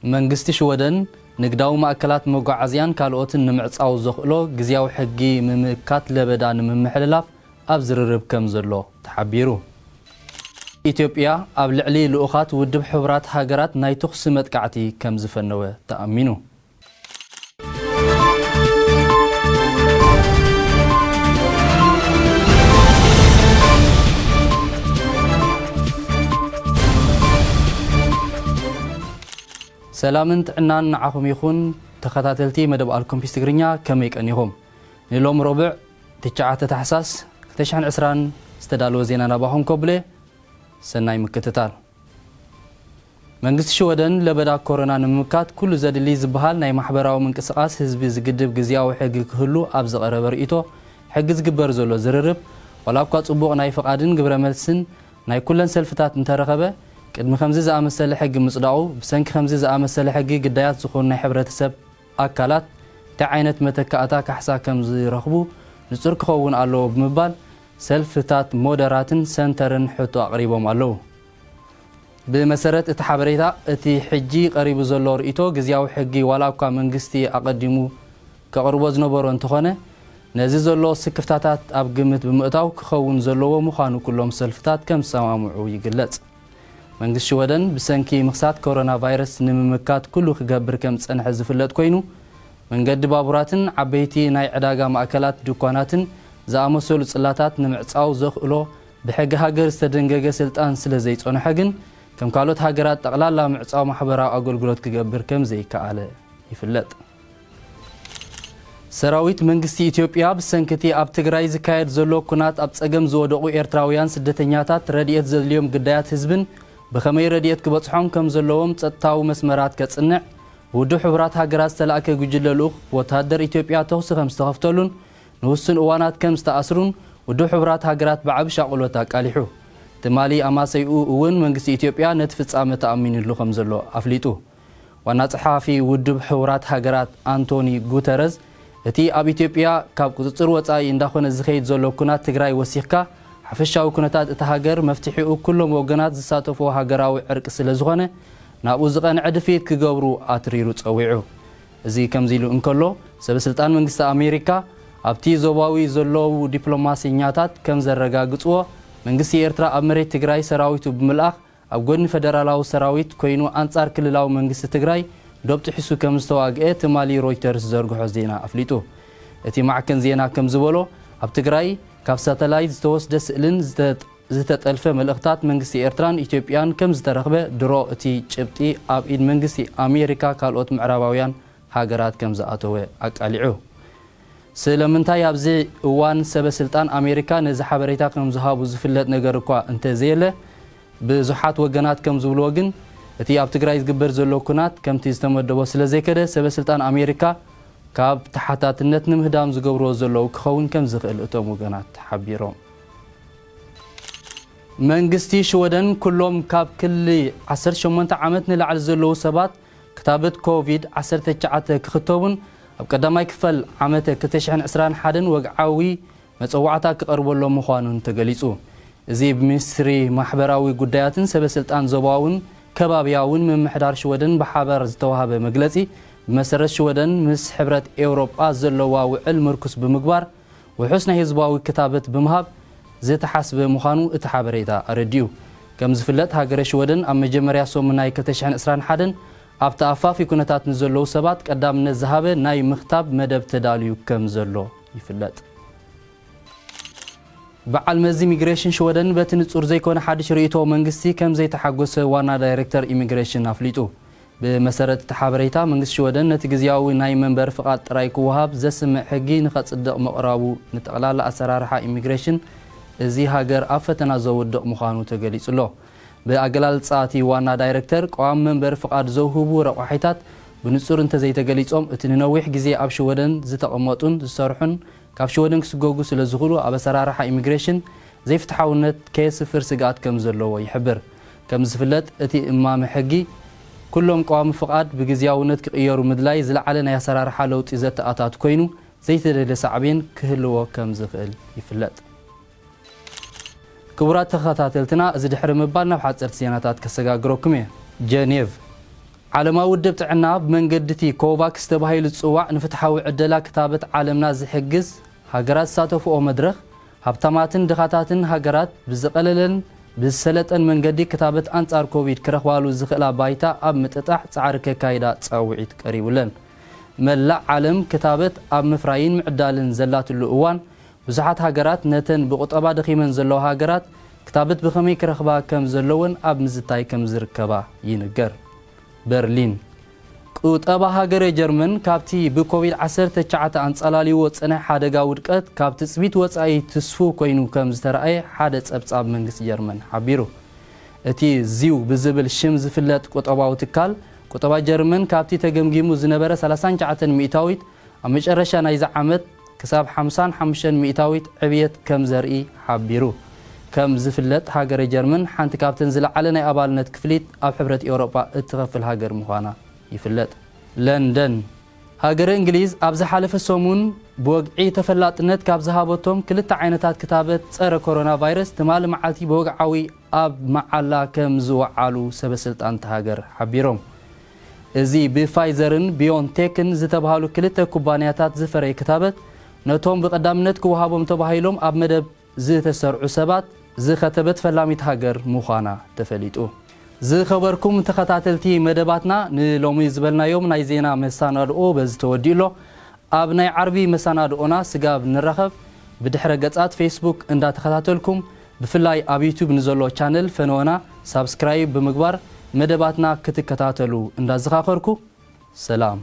መንግስቲ ሽወደን ንግዳዊ ማእከላት መጓዓዝያን ካልኦትን ንምዕጻው ዘኽእሎ ግዝያዊ ሕጊ ምምካት ለበዳ ንምምሕልላፍ ኣብ ዝርርብ ከም ዘሎ ተሓቢሩ። ኢትዮጵያ ኣብ ልዕሊ ልኡኻት ውድብ ሕቡራት ሃገራት ናይ ተኹሲ መጥቃዕቲ ከም ዝፈነወ ተኣሚኑ። ሰላምን ጥዕናን ንዓኹም ይኹን፣ ተኸታተልቲ መደብ ኣልኮምፒስ ትግርኛ፣ ከመይ ቀኒኹም? ንሎም ረቡዕ ትሽዓተ ታሕሳስ ክልተ ሽሕን ዕስራን ዝተዳለወ ዜና ናባኹም ከብለ፣ ሰናይ ምክትታል። መንግስቲ ሽወደን ለበዳ ኮሮና ንምምካት ኩሉ ዘድሊ ዝበሃል ናይ ማሕበራዊ ምንቅስቓስ ህዝቢ ዝግድብ ግዝያዊ ሕጊ ክህሉ ኣብ ዝቐረበ ርእይቶ፣ ሕጊ ዝግበር ዘሎ ዝርርብ፣ ዋላ እኳ ጽቡቕ ናይ ፍቓድን ግብረ መልስን ናይ ኩለን ሰልፍታት እንተረኸበ፣ ቅድሚ ከምዚ ዝኣመሰለ ሕጊ ምጽዳቑ፣ ብሰንኪ ከምዚ ዝኣመሰለ ሕጊ ግዳያት ዝኾኑ ናይ ሕብረተሰብ ኣካላት እንታይ ዓይነት መተካእታ ካሕሳ ከም ዝረኽቡ ንጹር ክኸውን ኣለዎ ብምባል፣ ሰልፍታት ሞደራትን ሰንተርን ሕቶ ኣቕሪቦም ኣለዉ። ብመሰረት እቲ ሓበሬታ፣ እቲ ሕጂ ቀሪቡ ዘሎ ርእይቶ ግዝያዊ ሕጊ ዋላ እኳ መንግስቲ ኣቐዲሙ ከቕርቦ ዝነበሮ እንተኾነ፣ ነዚ ዘሎ ስክፍታታት ኣብ ግምት ብምእታው ክኸውን ዘለዎ ምዃኑ ኩሎም ሰልፍታት ከም ዝሰማምዑ ይግለጽ። መንግስቲ ሽወደን ብሰንኪ ምኽሳት ኮሮና ቫይረስ ንምምካት ኩሉ ክገብር ከም ዝጸንሐ ዝፍለጥ ኮይኑ፣ መንገዲ ባቡራትን ዓበይቲ ናይ ዕዳጋ ማእከላት ድኳናትን ዝኣመሰሉ ጽላታት ንምዕጻው ዘኽእሎ ብሕጊ ሃገር ዝተደንገገ ስልጣን ስለ ዘይጸንሖ ግን፣ ከም ካልኦት ሃገራት ጠቕላላ ምዕጻው ማሕበራዊ ኣገልግሎት ክገብር ከም ዘይከኣለ ይፍለጥ። ሰራዊት መንግስቲ ኢትዮጵያ ብሰንኪ እቲ ኣብ ትግራይ ዝካየድ ዘሎ ኩናት ኣብ ጸገም ዝወደቑ ኤርትራውያን ስደተኛታት ረድኤት ዘድልዮም ግዳያት ህዝብን ብኸመይ ረድኤት ክበጽሖም ከም ዘለዎም ጸጥታዊ መስመራት ከጽንዕ ብውድብ ሕቡራት ሃገራት ዝተላእከ ጉጅለ ልኡኽ ወተሃደር ኢትዮጵያ ተኹሲ ከም ዝተኸፍተሉን ንውሱን እዋናት ከም ዝተኣስሩን ውድብ ሕቡራት ሃገራት ብዓቢ ሻቕሎት ኣቃሊሑ። ትማሊ ኣማሰይኡ እውን መንግስቲ ኢትዮጵያ ነቲ ፍጻመ ተኣሚኑሉ ከም ዘሎ ኣፍሊጡ። ዋና ጸሓፊ ውድብ ሕቡራት ሃገራት ኣንቶኒ ጉተረዝ፣ እቲ ኣብ ኢትዮጵያ ካብ ቁጽጽር ወጻኢ እንዳኾነ ዝኸይድ ዘሎ ኩናት ትግራይ ወሲኽካ፣ ሓፈሻዊ ኩነታት እታ ሃገር መፍትሒኡ ኩሎም ወገናት ዝሳተፍዎ ሃገራዊ ዕርቂ ስለ ዝኾነ፣ ናብኡ ዝቐንዐ ድፍኢት ክገብሩ ኣትሪሩ ጸዊዑ። እዚ ከምዚ ኢሉ እንከሎ፣ ሰበ ስልጣን መንግስቲ ኣሜሪካ ኣብቲ ዞባዊ ዘለዉ ዲፕሎማሰኛታት ከም ዘረጋግጽዎ፣ መንግስቲ ኤርትራ ኣብ መሬት ትግራይ ሰራዊቱ ብምልኣኽ ኣብ ጎድኒ ፈደራላዊ ሰራዊት ኮይኑ ኣንጻር ክልላዊ መንግስቲ ትግራይ ዶብ ጥሒሱ ከም ዝተዋግአ ትማሊ ሮይተርስ ዝዘርግሖ ዜና ኣፍሊጡ። እቲ ማዕከን ዜና ከም ዝበሎ፣ ኣብ ትግራይ ካብ ሳተላይት ዝተወስደ ስእልን ዝተ-፣ ዝተጠልፈ መልእኽታት መንግስቲ ኤርትራን ኢትዮጵያን ከም ዝተረኽበ ድሮ እቲ ጭብጢ ኣብ ኢድ መንግስቲ ኣሜሪካ ካልኦት ምዕራባውያን ሃገራት ከም ዝኣተወ ኣቃሊዑ። ስለምንታይ ኣብዚ እዋን ሰበ ስልጣን ኣሜሪካ ነዚ ሓበሬታ ከም ዝሃቡ ዝፍለጥ ነገር እኳ እንተዘየለ፣ ብዙሓት ወገናት ከም ዝብልዎ ግን፣ እቲ ኣብ ትግራይ ዝግበር ዘሎ ኩናት ከምቲ ዝተመደቦ ስለ ዘይከደ፣ ሰበ ስልጣን ኣሜሪካ ካብ ተሓታትነት ንምህዳም ዝገብርዎ ዘለዉ ክኸውን ከም ዝኽእል እቶም ወገናት ሓቢሮም። መንግስቲ ሽወደን ኩሎም ካብ ክሊ ዓሰርተ ሸሞንተ ዓመት ንላዕሊ ዘለዉ ሰባት ክታበት ኮቪድ ዓሰርተ ትሽዓተ ክኽተቡን ኣብ ቀዳማይ ክፋል ዓመተ ክልተ ሽሕን ዕስራን ሓደን ወግዓዊ መጸዋዕታ ክቐርበሎም ምዃኑን ተገሊጹ። እዚ ብሚኒስትሪ ማሕበራዊ ጉዳያትን ሰበ ስልጣን ዞባውን ከባብያውን ምምሕዳር ሽወደን ብሓባር ዝተዋህበ መግለጺ፣ ብመሰረት ሽወደን ምስ ሕብረት ኤውሮጳ ዘለዋ ውዕል ምርኩስ ብምግባር፣ ውሑስ ናይ ህዝባዊ ክታበት ብምሃብ ዝተሓስበ ምዃኑ እቲ ሓበሬታ ኣረዲኡ። ከም ዝፍለጥ፣ ሃገረ ሽወደን ኣብ መጀመርያ ሰሙን ናይ ክልተ ሽሕን ዕስራን ሓደን ኣብ ተኣፋፊ ኩነታት ንዘለዉ ሰባት ቀዳምነት ዝሃበ ናይ ምኽታብ መደብ ተዳልዩ ከም ዘሎ ይፍለጥ። በዓል መዚ ኢሚግሬሽን ሽወደን በቲ ንጹር ዘይኮነ ሓድሽ ርእይቶ መንግስቲ ከም ዘይተሓጎሰ ዋና ዳይሬክተር ኢሚግሬሽን ኣፍሊጡ። ብመሰረት እቲ ሓበሬታ፣ መንግስቲ ሽወደን ነቲ ግዝያዊ ናይ መንበሪ ፍቓድ ጥራይ ክወሃብ ዘስምዕ ሕጊ ንኸጽድቕ ምቕራቡ ንጠቕላላ ኣሰራርሓ ኢሚግሬሽን እዚ ሃገር ኣብ ፈተና ዘውድቕ ምዃኑ ተገሊጹ ኣሎ። ብኣገላልጻ እቲ ዋና ዳይሬክተር፣ ቀዋሚ መንበሪ ፍቓድ ዘውህቡ ረቋሒታት ብንጹር እንተዘይተገሊጾም፣ እቲ ንነዊሕ ግዜ ኣብ ሽወደን ዝተቐመጡን ዝሰርሑን ካብ ሽወደን ክስጎጉ ስለ ዝኽእሉ፣ ኣብ ኣሰራርሓ ኢሚግሬሽን ዘይፍትሓውነት ከየስፍር ስግኣት ከም ዘለዎ ይሕብር። ከም ዝፍለጥ፣ እቲ እማመ ሕጊ፣ ኩሎም ቀዋሚ ፍቓድ ብግዝያውነት ክቕየሩ ምድላይ ዝለዓለ ናይ ኣሰራርሓ ለውጢ ዘተኣታቱ ኮይኑ፣ ዘይተደልየ ሳዕቤን ክህልዎ ከም ዝኽእል ይፍለጥ። ክቡራት ተኸታተልትና፣ እዚ ድሕሪ ምባል ናብ ሓጸርቲ ዜናታት ከሰጋግረኩም እየ። ጀኔቭ። ዓለማዊ ውድብ ጥዕና ብመንገዲ እቲ ኮቫክስ ተባሂሉ ዝጽዋዕ ንፍትሓዊ ዕደላ ክታበት ዓለምና ዝሕግዝ ሃገራት ዝሳተፍኦ መድረኽ፣ ሃብታማትን ድኻታትን ሃገራት ብዝቐለለን ብዝሰለጠን መንገዲ ክታበት ኣንጻር ኮቪድ ክረኽባሉ ዝኽእላ ባይታ ኣብ ምጥጣሕ ጻዕሪ ከካይዳ ጻውዒት ቀሪቡለን። መላእ ዓለም ክታበት ኣብ ምፍራይን ምዕዳልን ዘላትሉ እዋን፣ ብዙሓት ሃገራት ነተን ብቁጠባ ደኺመን ዘለዋ ሃገራት ክታበት ብኸመይ ክረኽባ ከም ዘለወን ኣብ ምዝታይ ከም ዝርከባ ይንገር። በርሊን። ቁጠባ ሃገረ ጀርመን ካብቲ ብኮቪድ ዓሰርተ ትሽዓተ ኣንጸላልይዎ ዝጸንሐ ሓደጋ ውድቀት ካብ ትጽቢት ወጻኢ ትስፉው ኮይኑ ከም ዝተራእየ ሓደ ጸብጻብ መንግስቲ ጀርመን ሓቢሩ። እቲ ዚው ብዝብል ሽም ዝፍለጥ ቁጠባዊ ትካል፣ ቁጠባ ጀርመን ካብቲ ተገምጊሙ ዝነበረ ሰላሳን ትሽዓተን ሚእታዊት ኣብ መጨረሻ ናይዚ ዓመት ክሳብ ሓምሳን ሓሙሽተን ሚእታዊት ዕብየት ከም ዘርኢ ሓቢሩ። ከም ዝፍለጥ፣ ሃገረ ጀርመን ሓንቲ ካብተን ዝለዓለ ናይ ኣባልነት ክፍሊት ኣብ ሕብረት ኤውሮጳ እትኸፍል ሃገር ምዃና ይፍለጥ። ለንደን። ሃገረ እንግሊዝ ኣብ ዝሓለፈ ሰሙን ብወግዒ ተፈላጥነት ካብ ዝሃበቶም ክልተ ዓይነታት ክታበት ጸረ ኮሮና ቫይረስ ትማሊ መዓልቲ ብወግዓዊ ኣብ መዓላ ከም ዝወዓሉ ሰበ ስልጣን እታ ሃገር ሓቢሮም። እዚ ብፋይዘርን ቢዮንቴክን ዝተባህሉ ክልተ ኩባንያታት ዝፈረየ ክታበት ነቶም ብቐዳምነት ክወሃቦም ተባሂሎም ኣብ መደብ ዝተሰርዑ ሰባት ዝኸተበት ፈላሚት ሃገር ምዃና ተፈሊጡ። ዝኸበርኩም ተኸታተልቲ መደባትና፣ ንሎሚ ዝበልናዮም ናይ ዜና መሰናድኦ በዚ ተወዲኡ ኣሎ። ኣብ ናይ ዓርቢ መሰናድኦና ስጋብ ንራኸብ፣ ብድሕረ ገጻት ፌስቡክ እንዳተኸታተልኩም፣ ብፍላይ ኣብ ዩቱብ ንዘሎ ቻነል ፈነወና ሳብስክራይብ ብምግባር መደባትና ክትከታተሉ እንዳዘኻኸርኩ፣ ሰላም።